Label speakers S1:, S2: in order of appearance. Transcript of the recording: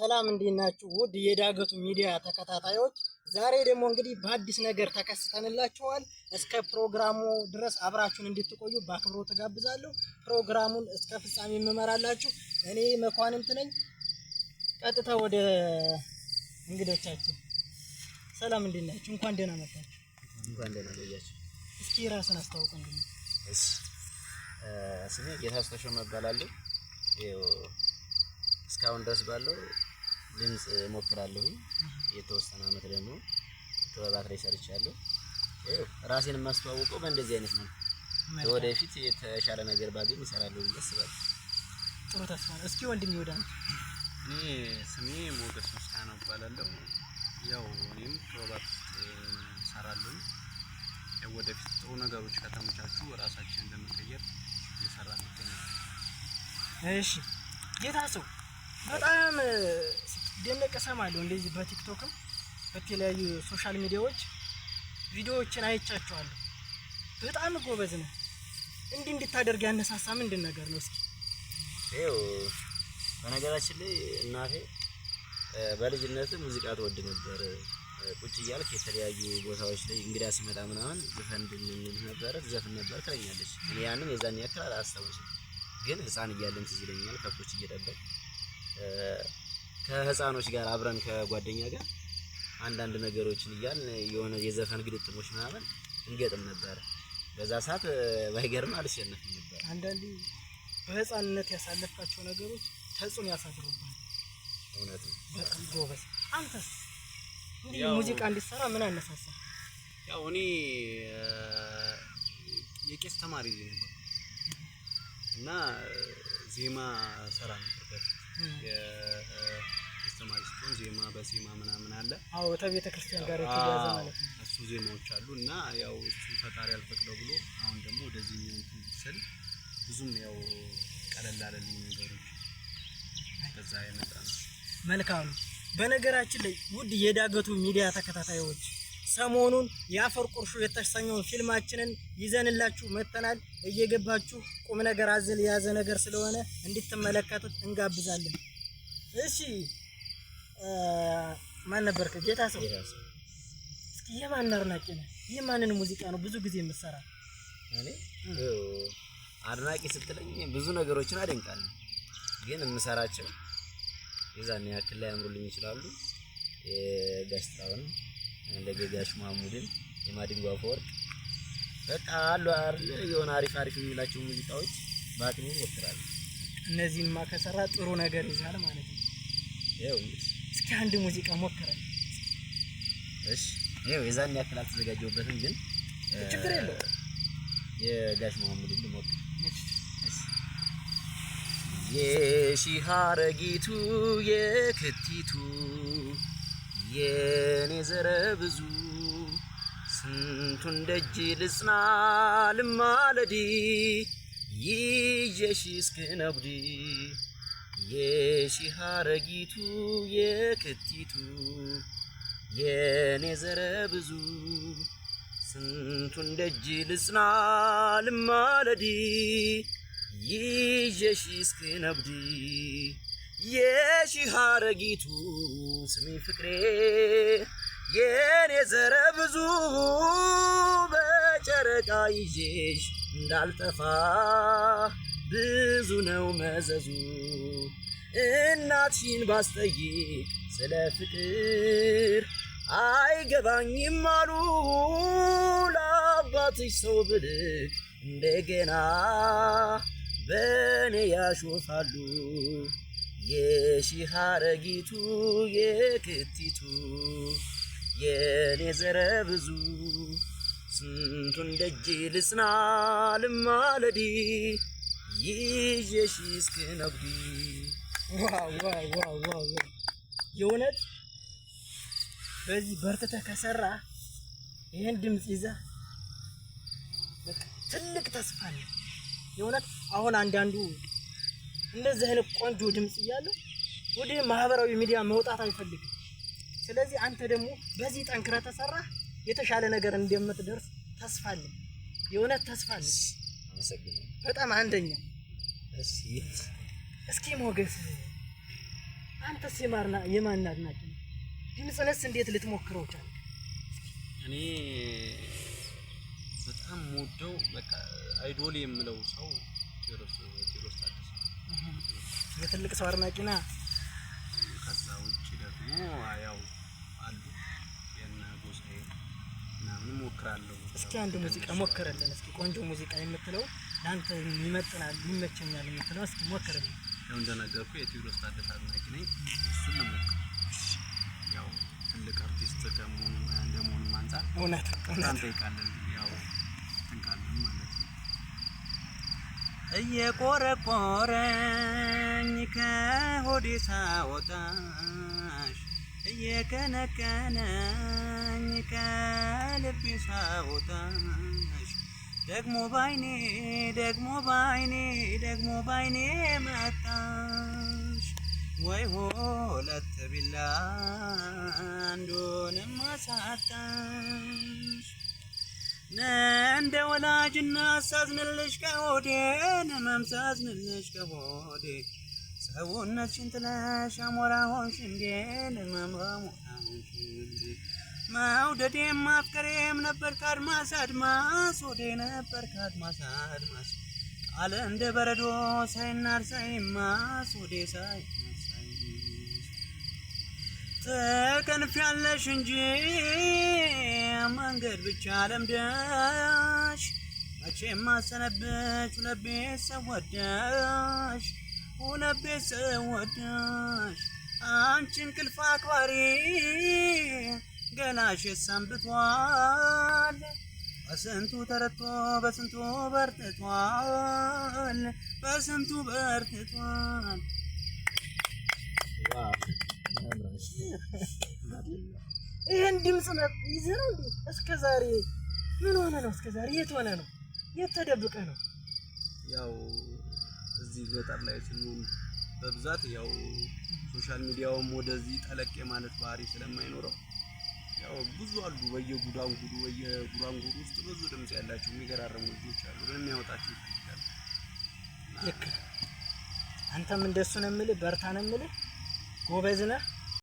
S1: ሰላም እንዴት ናችሁ? ውድ የዳገቱ ሚዲያ ተከታታዮች፣ ዛሬ ደግሞ እንግዲህ በአዲስ ነገር ተከስተንላችኋል። እስከ ፕሮግራሙ ድረስ አብራችሁን እንድትቆዩ በአክብሮት እጋብዛለሁ። ፕሮግራሙን እስከ ፍጻሜ የምመራላችሁ እኔ መኳንንት ነኝ። ቀጥታ ወደ እንግዶቻችን። ሰላም እንዴት ናችሁ? እንኳን ደህና መጣችሁ።
S2: እንኳን ደህና ቆያችሁ።
S1: እስኪ ራስን አስተዋውቅ። እንዴ።
S2: እሺ፣ ስሜ ጌታቸው ተሾመ እባላለሁ። ይኸው እስካሁን ድረስ ባለው ድምፅ እሞክራለሁ። የተወሰነ አመት ደግሞ ክበባት ላይ ሰርቻለሁ። ይኸው ራሴን የማስተዋውቀው በእንደዚህ አይነት ነው። ወደፊት የተሻለ ነገር ባገኝ እሰራለሁ ብዬ አስባለሁ።
S1: ጥሩ ተስፋ ነው። እስኪ ወንድም ይወዳል።
S3: እኔ ስሜ ሞገስ ምስጋናው እባላለሁ። ያው እኔም ክበባት ውስጥ እሰራለሁ። ያው ወደፊት ጥሩ ነገሮች ከተመቻቹ ራሳችንን ለመቀየር እየሰራን እንገኛለን።
S1: እሺ ጌታ ሰው በጣም ስትደነቅ እሰማለሁ። እንደዚህ በቲክቶክም በተለያዩ social media ዎች ቪዲዮዎችን አይቻቸዋለሁ። በጣም ጎበዝ ነህ። እንዲህ እንድታደርግ ያነሳሳ ምንድን ነገር ነው? እስኪ
S2: ይኸው በነገራችን ላይ እናቴ በልጅነት ሙዚቃ ትወድ ነበር። ቁጭ እያልክ የተለያዩ ቦታዎች ላይ እንግዳ ሲመጣ ምናምን ዝፈን እንልህ ነበረ፣ ትዘፍን ነበር ትለኛለች። እኔ ያንን የዛን ያክል አላስታውስም፣ ግን ሕፃን እያለን ትዝ ይለኛል። ከብቶች እየጠበቅ ከሕፃኖች ጋር አብረን ከጓደኛ ጋር አንዳንድ ነገሮችን እያልን የሆነ የዘፈን ግጥሞች ምናምን እንገጥም ነበረ። በዛ ሰዓት ባይገርም አልሸነፍም ነበር።
S1: አንዳንዴ በህፃንነት ያሳለፍካቸው ነገሮች ተጽዕኖ ያሳድሩብሃል።
S2: እውነት ነው።
S1: በጣም ጎበዝ። አንተስ እንዲህ
S3: ያው
S1: ሙዚቃ እንዲሰራ ምን አነሳሳ?
S3: ያው እኔ የቄስ ተማሪ ነበር እና ዜማ ሰራ ነበር በፊት። የቄስ ተማሪ ስትሆን ዜማ በዜማ ምናምን አለ።
S1: አዎ ከቤተ ክርስቲያን ጋር የተያያዘ ማለት ነው።
S3: እሱ ዜማዎች አሉ እና ያው እሱ ፈጣሪ አልፈቅደው ብሎ አሁን ደግሞ ወደዚህኛው እንትን ስል ብዙም ያው ቀለል አለልኝ ነገሮች፣ በዛ የመጣ ነው።
S1: መልካም ነው። በነገራችን ላይ ውድ የዳገቱ ሚዲያ ተከታታዮች ሰሞኑን የአፈር ቁርሾ የተሰኘውን ፊልማችንን ይዘንላችሁ መጥተናል። እየገባችሁ ቁም ነገር አዘል የያዘ ነገር ስለሆነ እንድትመለከቱት እንጋብዛለን። እሺ ማን ነበርክ? ጌታ ሰው። እስኪ የማን አድናቂ ነህ? የማንን ሙዚቃ ነው ብዙ ጊዜ የምትሰራ?
S2: እኔ አድናቂ ስትለኝ ብዙ ነገሮችን አደንቃለሁ፣ ግን የምሰራቸው የዛን ያክል ላይ ያምሩልኝ ይችላሉ። የጋሽ ጥላሁን፣ እንደ ጋሽ ማሙድን፣ የማዲንጎ አፈወርቅ በቃ አሉ አይደል የሆነ አሪፍ አሪፍ የሚላቸው ሙዚቃዎች በአቅሜ እሞክራለሁ።
S1: እነዚህማ ከሰራ ጥሩ ነገር ይዛል ማለት ነው።
S2: ይኸው እንግዲህ
S1: እስኪ አንድ ሙዚቃ ሞክረን።
S2: እሺ ይኸው የዛን ያክል አልተዘጋጀሁበትም፣ ግን
S1: ችግር የለውም።
S2: የጋሽ ማሙድን ልሞክር። የሺህ ሀረጊቱ የክቲቱ የኔ ዘረ ብዙ ስንቱን ደጅ ልጽና ልማለዲ ይዤሽ እስክነጉዲ የሺህ ሀረጊቱ የክቲቱ የኔ ዘረ ብዙ ስንቱን ደጅ ልጽና ልማለዲ ይዤሽ እስክነጉዲ የሺህ ሀረጊቱ ስሚ ፍቅሬ የኔ ዘረ ብዙ በጨረቃ ይዤሽ እንዳልጠፋ ብዙ ነው መዘዙ። እናትሽን ባስጠይቅ ስለ ፍቅር አይገባኝም አሉ ለአባትሽ ሰው ብልክ እንደገና በኔ ያሾፋሉ። የሺህ ሀረጊቱ የክቲቱ የኔ ዘረ ብዙ ስንቱን ደጅ ልጽና ልማለዲ ይዤሽ እስክነጉዲ።
S1: Wow wow wow wow! የእውነት በዚህ በርትተህ ከሰራ ይህን ድምፅ ይዘህ ትልቅ ተስፋ አለ። የእውነት አሁን አንዳንዱ እንደዚህ አይነት ቆንጆ ድምፅ እያለው ወደ ማህበራዊ ሚዲያ መውጣት አይፈልግም። ስለዚህ አንተ ደግሞ በዚህ ጠንክረህ ተሰራህ የተሻለ ነገር እንደምትደርስ ተስፋ አለ። የእውነት ተስፋ አለ።
S2: አመሰግናለሁ።
S1: በጣም አንደኛ።
S2: እሺ
S1: እስኪ ሞገስ አንተስ የማን አድናቂ ነህ? ድምፅንስ እንዴት ልትሞክረው ቻልክ?
S3: እኔ በጣም የምወደው በቃ idol የምለው ሰው ቴዎድሮስ ታደሰ ነው።
S1: የትልቅ ሰው አድናቂ ነህ።
S3: ከዛ ውጭ ደግሞ ያው አሉ የነ ጎሳዬ ምናምን እሞክራለሁ።
S1: እስኪ አንድ ሙዚቃ ሞክርልን። እስኪ ቆንጆ ሙዚቃ የምትለው ለአንተ ይመጥናል፣ ይመቸኛል የምትለው እስኪ ሞክርልን።
S3: ያው እንደነገርኩ የቴዎድሮስ ታደሰ አድናቂ ነኝ። እሱን ልሞክር። ያው ትልቅ አርቲስት ከመሆኑ እንደመሆኑም አንጻር
S1: እውነት እውነት
S3: እንጠይቃለን፣ ያው እንካለን ማለት ነው።
S2: እየቆረቆረኝ ከሆዴ ሳወጣሽ እየከነከነኝ ከልቤ ሳወጣሽ ደግሞ ባይኔ ደግሞ ባይኔ ደግሞ ባይኔ መጣሽ ወይ ሁለት ቢላ አንዱንም አሳጣሽ። እንደ ወላጅና ሳዝንልሽ ከሆዴ ህመም ሳዝንልሽ ከሆዴ ሰውነትሽን ጥለሽ አሞራ ሆንሽ እንዴ ህመም አሞራ ሆንሽ እንዴ። መውደዴም ማፍቀሬም ነበር ከአድማስ አድማስ ሆዴ ነበር ከአድማስ አድማስ ቃል እንደ በረዶ ሳይናር ሳይማስ ሆዴ ሳይናር ሳይማስ ትከንፊያለሽ እንጂ መንገድ ብቻ ለምደሽ መቼም ማሰነብች ሁለት ቤት ሰው ወደሽ ሁለት ቤት ሰው ወደሽ አንቺ እንቅልፍ አክባሪ ገላሽ ሰንብቷል በስንቱ ተረቶ በስንቱ በርትቷል በስንቱ በርትቷል።
S1: ይህን ድምፅ ይዘህ ነው እንዴ? እስከ ዛሬ ምን ሆነ ነው? እስከ ዛሬ የት ሆነ ነው? የት ተደብቀ ነው?
S3: ያው እዚህ ገጠር ላይ ስንሆን በብዛት ያው social media ውም ወደዚህ ጠለቅ የማለት ባህሪ ስለማይኖረው ያው ብዙ አሉ። በየጉዳንጉዱ በየጉራንጉዱ ውስጥ ብዙ ድምጽ ያላቸው የሚገራረሙ ልጆች አሉ። ግን የሚያወጣቸው ይፈልጋሉ።
S1: ልክ ነህ። አንተም እንደሱ ነው የምልህ፣ በርታ ነው የምልህ። ጎበዝ ነህ።